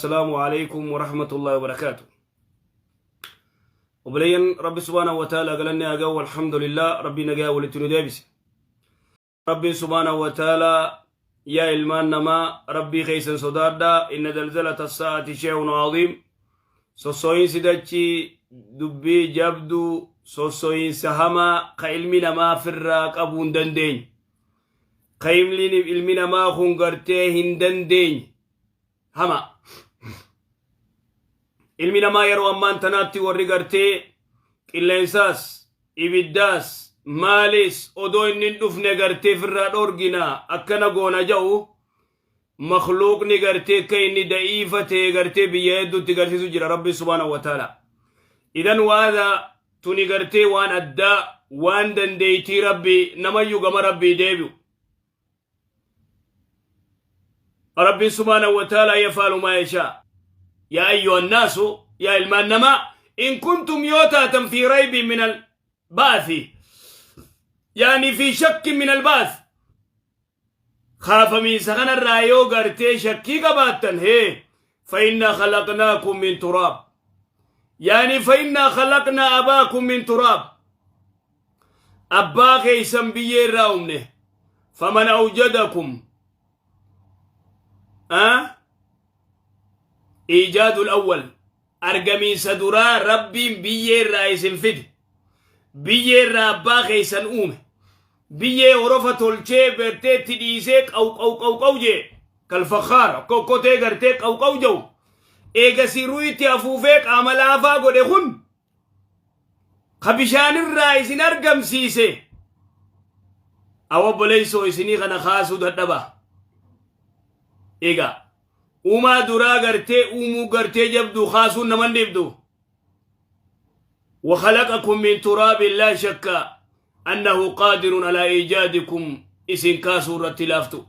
السلام عليكم ورحمة الله وبركاته. Obboleeyyan, Rabbi subhaanahu wa ta'ala galanni haa ga'u. Alhamdulillah, Rabbi nagaa walitti nu deebise. Rabbiin subhaanahu wa ta'ala, yaa ilmaan namaa, Rabbii keessan sodaadhaa, إن زلزلة الساعة شيء عظيم. Sossooyinsi dachii dubbii jabduu, sossooyinsa hamaa ka ilmi namaa firraa qabuu hin dandeenye, ka ilmi namaa kun gartee hin dandeenye hama. Ilmi namaa yeroo ammaan tanaatti warri gartee qilleensaas, ibiddaas, maalis odoo inni hin dhufne gartee firraa dhorgina, akkana goona ja'u, makluuqni gartee akka inni da'iifa ta'e gartee biyya hedduutti garsiisu jira Rabbi subhaanahu wa ta'ala. Idan waada tuni gartee waan addaa, waan dandeeytii Rabbi namayyuu gama Rabbii deebi'u. Rabbiin subhaanahu wa ta'ala يفعل ما يشاء. يا أيها الناس, yaa ilmaan namaa, إن كنتم yoo taatan في ريب من البعث, يعني في شك من البعث, kaafamiinsa kanarraa yoo gartee shakkii qabaattan, hee, فإنا خلقناكم من تراب, يعني فإنا خلقنا أباكم من تراب. Abbaa keeysan biyyee irraa uumne. فمن أوجدكم أه؟ إيجاد الأول, argamiinsa duraa Rabbiin biyyee irraa isin fide, biyyee irraa abbaa keeysan uume, biyyee horofa tolchee bertee itti dhiisee qaw qaw qaw qaw jee, كالفخار, akka okkotee gartee qaw qaw jedhu, eegasii ruuyitti afuufee qaama laafaa godhe. Kun ka bishaanirraa isin argamsiise. Awa obboleessoo, isinii kana kaasuu dadhaba. Egaa uumaa duraa gartee uumuu gartee jabduu kaasuun naman dhibdu. وخلقكم من تراب, لا شك أنه قادر على إيجادكم. إسن kaasuu irratti laaftu.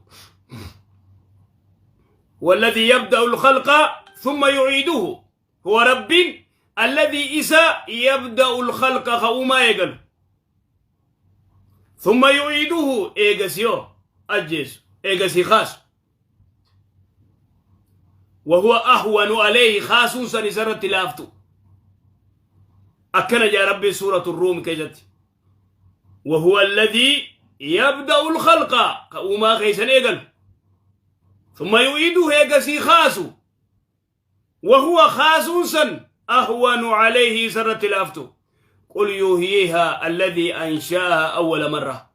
والذي يبدأ الخلق ثم يعيده هو رب الذي إسا يبدأ الخلق, ka uumaa eegalu, ثم يعيده, eegasiyoo ajjeesu, eegasii kaasu. وهو أهون عليه, kaasuun san isarratti laaftu. Akkana jaa Rabbi سورة الروم keessatti: وهو الذي يبدأ الخلق, ka uumaa keeysan eegalu, ثم يعيده, eegasii kaasu, وهو, kaasuun san, أهون عليه, isarratti laaftu. قل يحييها الذي أنشأها أول مرة.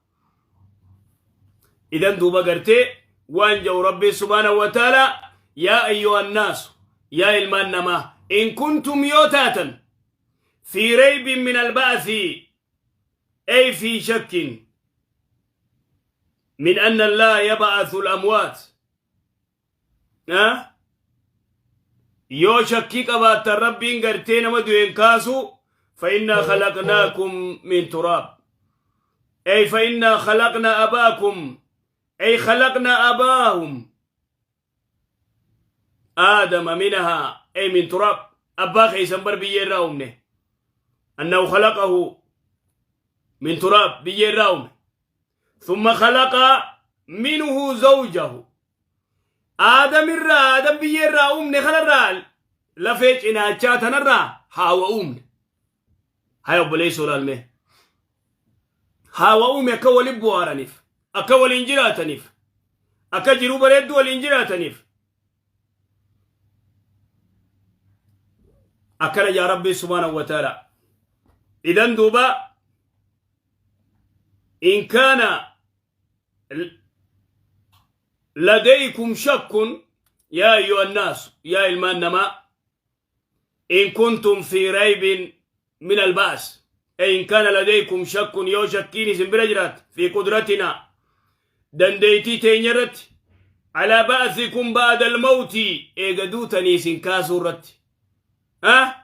إذن duuba gartee waan jau Rabbi subhaanahu wa ta'ala: يا أيها الناس, yaa ilmaan namaa, إن كنتم yoo taatan, في ريب من البعث, أي في شك من أن الله يبعث الأموات, أه؟ yoo shakkii qabaattan Rabbiin gartee nama du'een kaasu, فإنا خلقناكم من تراب, أي فإنا خلقنا أباكم, أي خلقنا أباهم آدم منها, أي من تراب. Abbaa keeysan bar biyyee irraa uumne. أنه خلقه من تراب, biyyee irraa uume. ثم خلق منه زوجه. Aadam irraa, Aadam biyyee irraa uumne kanarraa, lafee cinaachaa tanarraa Haawa uumne. Haya obboleessoo, laalme, Haawa uume akka waliin bu'aaraniif, akka waliin jiraataniif, akka jiruu bareedduu waliin jiraataniif. Akkana jaa Rabbii subhaanahu wa ta'ala. Idan duuba إن كان لديكم شك, يا أيها الناس, yaa ilmaan namaa, إن كنتم في ريب من البعث, أي إن كان لديكم شك, yoo shakkiin isin bira jiraat, في قدرتنا, dandeeytii teenyarratti, على بعثكم بعد الموت, eega duutanii isin kaasuu irratti, أه؟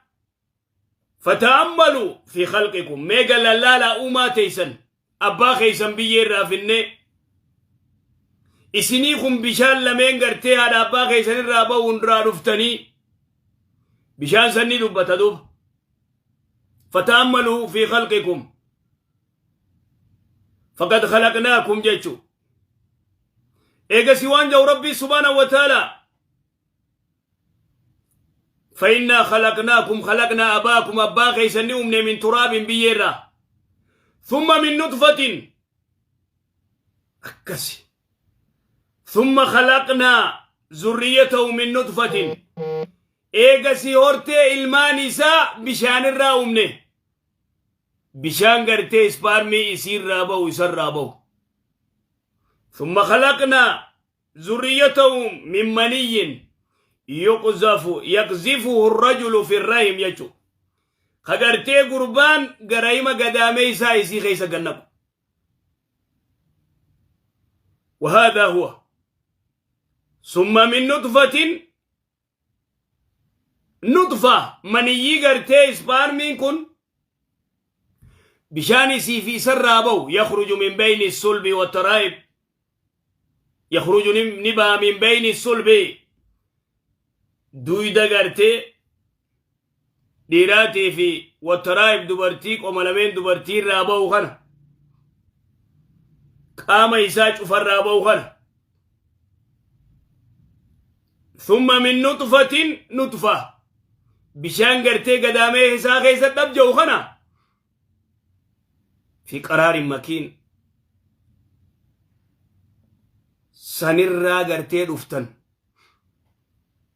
فتأملوا في خلقكم, meega lallaalaa uumaa teeysan. Abbaa keeysan biyyee irraa finnee, isinii kun bishaan lameen gartee haadha abbaa keeysan irraa ba'uun duraa dhuftanii, bishaan sanni dubbata duuba. فتأملوا في خلقكم فقد خلقناكم jechu. Eegasi waan jau Rabbii subhaanahu wa ta'ala: Fa'innaa khalaqnaakum khalaqnaa abaakum abbaa keessan ni uumne min turaabin biyyeerraa. Thumma min nutfatin akkasi. Thumma khalaqnaa zurriyyatahu min nutfatin. Eegasii hortee ilmaan isaa bishaanirraa uumne. Bishaan gartee ispaarmii isiirraa bahu isarraa bahu. Thumma khalaqnaa zurriyyatahu min maniyyin yuqzafu yaqzifuhu rajulu fi rahim jechu. Ka gartee gurbaan garahima gadaamee isaa isii keessa gannaqu. وهذا هو ثم من نطفة Nuxfa maniyyii gartee ispaarmiin kun bishaan isii fi isarraa bahu yakhruju min bayni sulbi wa taraa'ib yakhruju ni baha min bayni sulbi duyda gartee dhiiraatii fi wa taraa'ib dubartii qoma lameen dubartii irraa bahu kana qaama isaa cufarraa bahu kana Thumma min nuxfatin nuxfa. Bishaan gartee gadaamee isaa keessa dhabja'u kana fi qaraarin makiin sanirraa gartee dhuftan.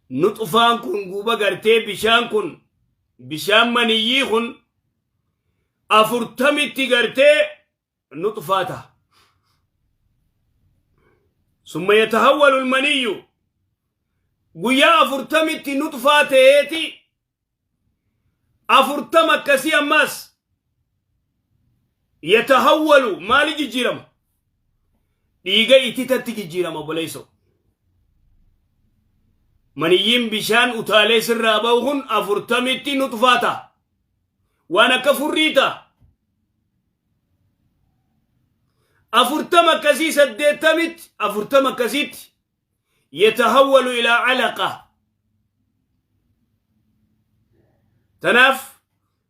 Nuxfaan kun guuba gartee bishaan kun bishaan maniyyii kun afurtamitti gartee nuxfaa ta'a. Summa yatahawwalu almaniyyu guyyaa afurtamitti nuxfaa ta'eeti 40 akkasii ammaas yatahawwalu maali jijjiirama? Dhiiga ititatti jijjiirama obboleessoo. Maniyyiin bishaan utaalee sirraa bahu kun afurtamitti nuxfaa ta'a. Waan akka furrii ta'a. 40 akkasii saddeettamitti 40 akkasiitti yatahawwalu ilaa calaqa. Tanaaf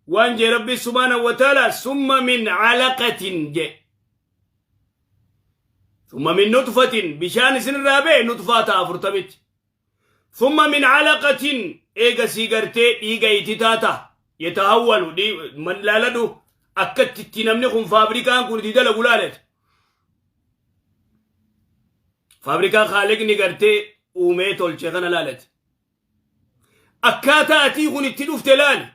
waan jee Rabbi subhaanahu wa ta'ala summa min calaqatin jee. Summa min nutfatin bishaan isinirraa ba'e nutfaa ta'a afurtamitti. Thumma min calaqatin eegasii gartee dhiiga ititaa ta'a. Yatahawwalu man laaladhu akkatti itti namni kun faabrikaan kun itti dalagu laalate. Faabrikaa Khaaliqni gartee uumee tolche kana laalate. Akkaataa atii kun itti dhufte laali.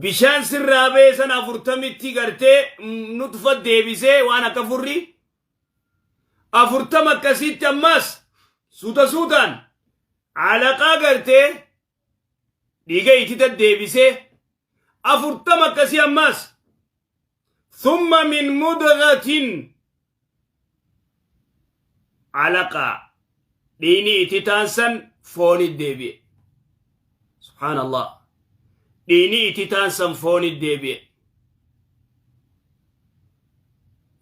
Bishaan sirraa ba'e sana afurtamitti gartee nutfa deebisee waan akka furrii 40 akkasiitti ammaas suuta suutaan alaqaa gartee dhiiga itita deebisee 40 akkasii ammaas thumma min mudghatin alaqaa dhiini ititaan san foonit deebi'e. Subhaanallah. Dhiini ititaan san foonit deebi'e.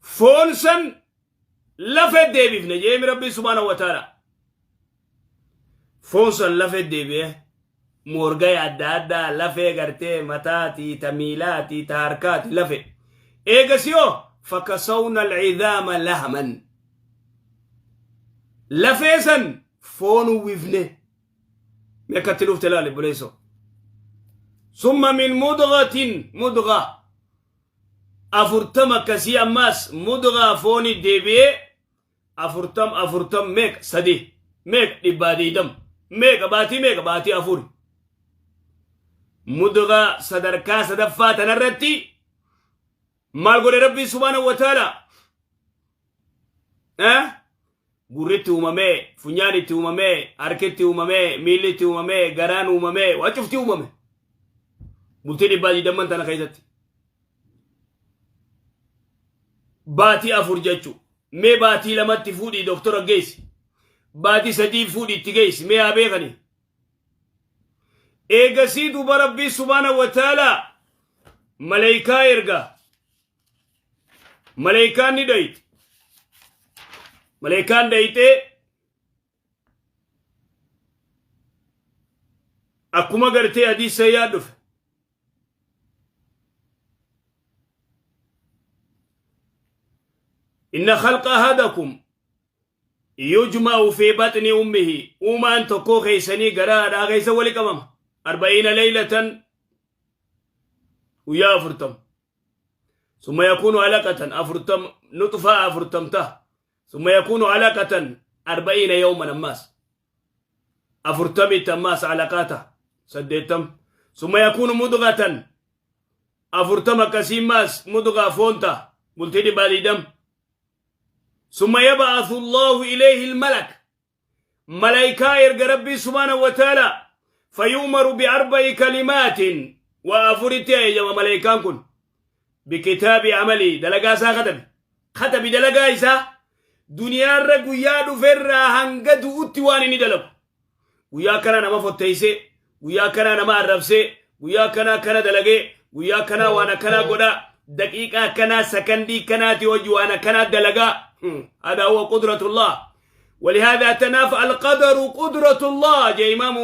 Foon san lafe deebifne jeemi Rabbi subhaanahu wa ta'ala. Foon san lafe deebi'e. Moorgaya adda addaa lafee gartee mataati ta miilaati ta harkaati lafe. Eegasiyoo fakasawna alcidaama lahman. Lafee san foon uwwifne. Mee akkatti dhufte laali obboleessoo. Summa min mudghatin mudgha. 40 akkasii ammaas mudghaa fooni deebi'ee 40 40 meeqa sadi meeqa 120 meeqa baatii meeqa baatii 4 mudghaa sadarkaa sadaffaa tanarratti maal godhe Rabbiin subhaanahu wa ta'ala? Gurritti uumamee, funyaan itti uumamee, harkitti uumamee, miilli itti uumamee, garaan uumamee, waa cufti uumame. Bultii 120n tana keessatti. Baatii 4 jechuu. Mee baatii 2tti fuudhii doktora geessi. Baatii 3 fuudhii itti geessi. Mee haa beekanii. Eegasii duuba Rabbii subhaanahu wa ta'ala maleeykaa erga. Maleeykaan ni dhayxi. Maleeykaan dhayxee akkuma gartee hadiisa yaa dhufe. Inna khalqa ahadakum. Yujma'u fi baxni ummihi, uumaan tokkoo keessanii garaa haadhaa keessa wali qabama. Arba'iina leeylatan, guyyaa 40. Summa yakuunu alaqatan, 40 nuxfaa 40 taha. Summa yakuunu alaqatan 40 yawman, ammaas 40tti ammaas alaqaa taha, 80. Summa yakuunu mudghatan, 40 akkasii maas mudgaa foon taha, bultii 120. Summa yab'athu Allahu ilayhi al-malak. Malaayikaa erga Rabbii subhaanahu wa ta'ala, fayu'maru bi'arba'i kalimaatin, waa afuritti ajajama malaayikaan kun. Bikitaabi amalii, dalagaa isaa katabi. Katabi dalagaa isaa duniyaarra guyyaa dhuferraa hanga du'utti waan inni dalagu. Guyyaa akkanaa nama fotteessee, guyyaa akkanaa nama arrabsee, guyyaa akkanaa akkana dalagee, guyyaa akkanaa waan akkanaa godhaa, daqiiqaa akkanaa sakandii akkanaati hojii waan akkanaa dalagaa. هذا هو قدرة الله، ولهذا تناف القدر قدرة الله جاء إمام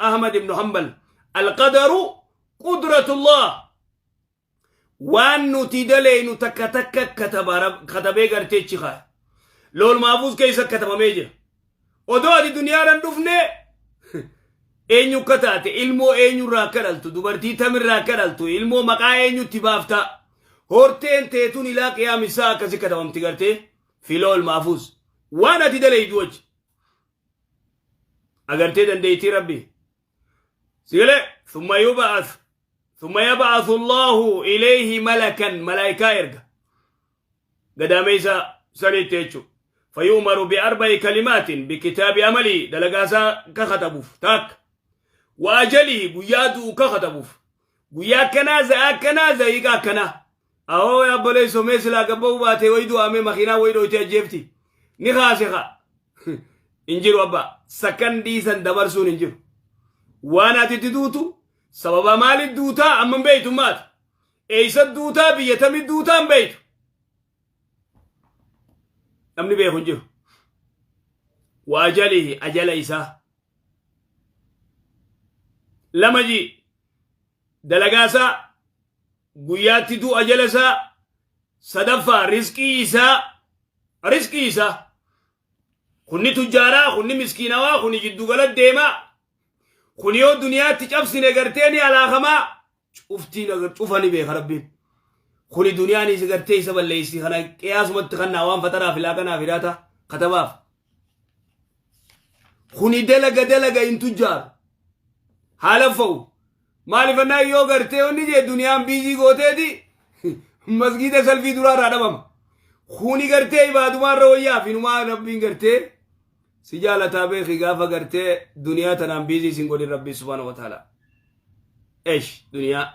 أحمد بن حنبل، القدر قدرة الله. Waan nuti daleynu takka takka katabee gartee chikaa lawhul mahfuuz keessa katabamee jira. Odoo ati duniyaadhaan dhufne eenyu akka taate, ilmoo eenyurraa akka dhaltu, dubartii tamirraa akka dhaltu, ilmoo maqaa eenyutti baafta, horteen teetun ilaa qiyaamisaa akkasi katabamti gartee fi lawhul mahfuuz waan ati daleydu wajji agartee dandeettii Rabbi sigalee. Thumma yab'athu Allahu ilayhi malakan, malaayikaa erga gadaameysa sanitti jechu. Fayu'maru bi'arba'i kalimaatin, bikitaabi amalii, dalagaasaa ka katabuuf takka, wa ajalihi, guyyaa du'u ka katabuuf, guyyaa akkanaa, za'a akkanaa, daqiiqa akkanaa. Ahoo yaabboleessoo, mee silaa gabba'uu baatee wayi du'aamee makiinaa wayi dhoytee ajjeefti ni kaase ka hin jiru abbaa. Sakandii san dabarsuun hin jiru. Waan ati itti duutu, sababa maaliif duutaa amma hin beeytu maati, eeysa duutaa, biyya tamit duutaa hin beeytu, namni beeku hin jiru. Wa ajalihi, ajala isaa lama ji dalagaa isaa, guyyaatti du'u, ajala isaa sadaffaa, rizqii isaa. Rizqii isaa kunni tujjaaraa, kunni miskiinawaa, kunni jiddugala deemaa, kun yoo duniyaatti cabsine gartee ni alaakamaa, cuftiin cufa ni beeka Rabbiin. Kuni duniyaan isa gartee isa balleessi, kana qiyaasumatti kannaa waan faxaraa filaa kanaaf hidhaata katabaaf. Kuni dalaga dalaga hin tujjaaru haala fa'u maalifannaa yoo gartee onni jee duniyaan busy gooteeti masgiida salfii duraarraa dhabama. Kuni gartee ibaadumaarra wayyaa fi inumaa Rabbiin gartee si jaalataa beeki gaafa gartee duniyaa tanaan busy sin godhin Rabbii subhaanahu wa ta'ala. Eesh, duniyaa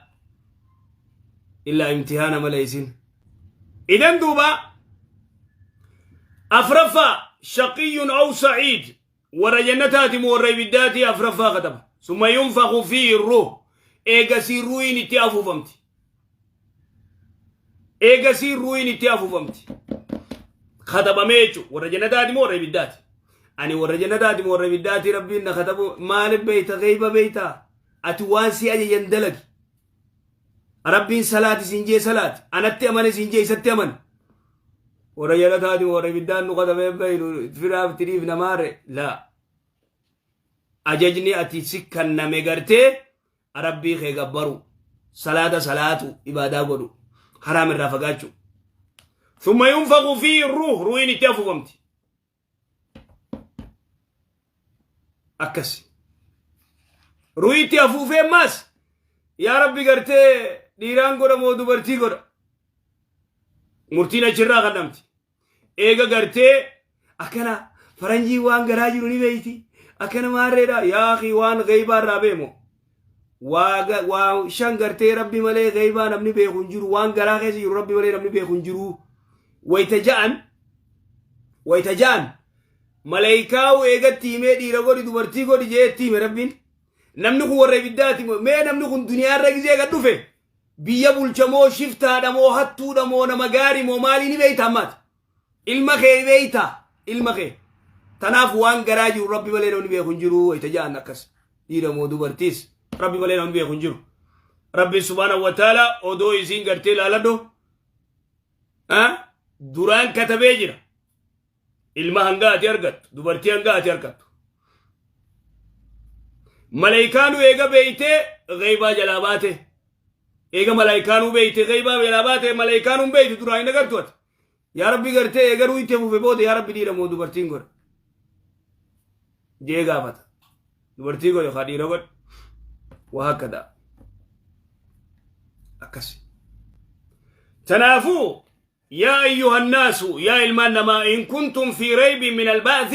illaa imtihaana malee isin. Idan duuba afraffaa, shaqiyyun aw sa'iid, warra jannataati moo warra ibiddaati, afraffaa kataba. Summa yunfakhu fiihi ruuh, eegasii ruuhiin itti afuufamti. Eegasii ruuhiin itti afuufamti. Katabamee jechuudha. Warra jannataati moo warra ibiddaati? Ani warra jannataati moo warra ibiddaati Rabbiin na katabu maaliif beeyta? Geeyba beeyta? Ati waan si ajajan dalagi. Rabbiin salaati siin jee salaati. Anatti amane siin jee isatti amane. Warra jannataati moo warra ibiddaan nu katabee beeynu firaaf tiriif namaare laa. Ajajni ati si kanname gartee Rabbii kee gabbaru, salaata salaatu, ibaadaa godhu, haraam irraa fagaachuu. Thumma yunfakhu fiihi ruuh, ruuhiin itti afuufamti. Akkasi. Ruuhii itti afuufee ammaas yaa Rabbi gartee dhiiraan godha moo dubartii godha. Murtiin achirraa kannamti. Eega gartee akkana faranjii waan garaa jiru ni beeyti. Akkana maarreedha yaa akhi, waan geybaa irraa beemo. Waa shan gartee Rabbi malee geybaa namni beeku hin jiru. Waan garaa keessa jiru Rabbi malee namni beeku hin jiru. Wayita ja'an maleeykaa'u eegatti himee dhiira godhi dubartii godhi jee itti hime Rabbiin. Namni kun warra ibiddaati, mee namni kun duniyaarra gizee gad dhufe biyya bulcha moo shiftaadha moo hattuudha moo nama gaarii moo maalii ni beeyta ammaati. Ilma kee beeyta, ilma kee. Tanaaf waan garaa jiru Rabbi malee namni beeku hin jiru. Wayita ja'an akkas dhiira moo dubartiis Rabbi malee namni beeku hin jiru. Rabbi subhaanahu wa ta'ala odoo isiin gartee ilaaladhu duraan katabee jira. Ilma hanga ati argattu, dubartii hanga ati argattu. Malaykaanuu eega beeytee ghaybaa jalaa baate. Eega malaykaanuu beeyte ghaybaa jalaa baate, malaykaanuu beeyte duraa hin agartu ati. Yaa Rabbi, gartee eega ruuyitee fufe booda, yaa Rabbi, dhiira moo dubartiin godha? Jee gaafata. Dubartii godhe haa dhiira godhe. Waa hakkadaa. Akkasi. Tanaafuu يا أيها الناس، yaa ilmaan namaa، إن كنتم في ريب من البعث،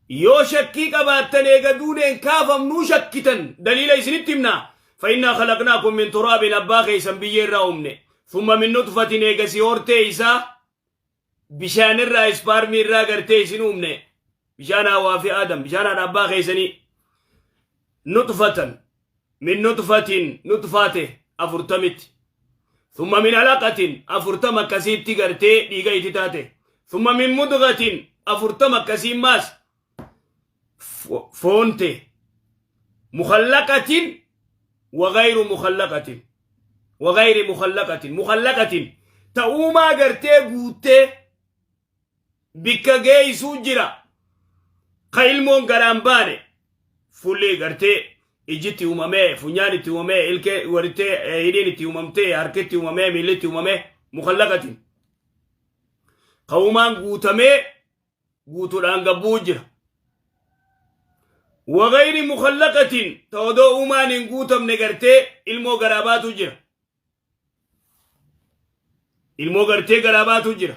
yoo shakkii qabaattan, eega duuneen kaafamnuu shakkitan, daliila isinitti himna. فإنا خلقناكم من تراب، abbaa keessan biyyee irraa uumne. ثم من نطفة، eegasii hortee isaa bishaan irraa, ispaarmii irraa gartee isin uumne, bishaan Hawaa fi Aadam, bishaan haadha abbaa keessanii. نطفة من نطفة, nutfaate 40tti. ثم من علقة، 40 akkasiitti gartee dhiiga itti taate. ثم من مضغة، 40 akkasiin maas foonte. مخلقة وغير مخلقة وغير مخلقة، مخلقة ta'uumaa gartee guuttee bikka geeysuu jira. Ka ilmoon garaan baane, fulli gartee ijjitti uumamee, funyaan itti uumamee, ilkee walittee, hidhiin itti uumamtee, harkitti uumamee, miilli uumamee, مخلقة ka uumaan guutamee guutuudhaan gabbuu jira. وغير مخلقة, ta odoo uumaan hin guutamne gartee ilmoo garaa baatu jira. Ilmoo gartee garaa baatu jira.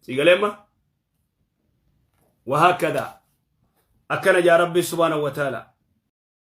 Si galeemma? وهكذا akkana jaa Rabbi سبحانه وتعالى.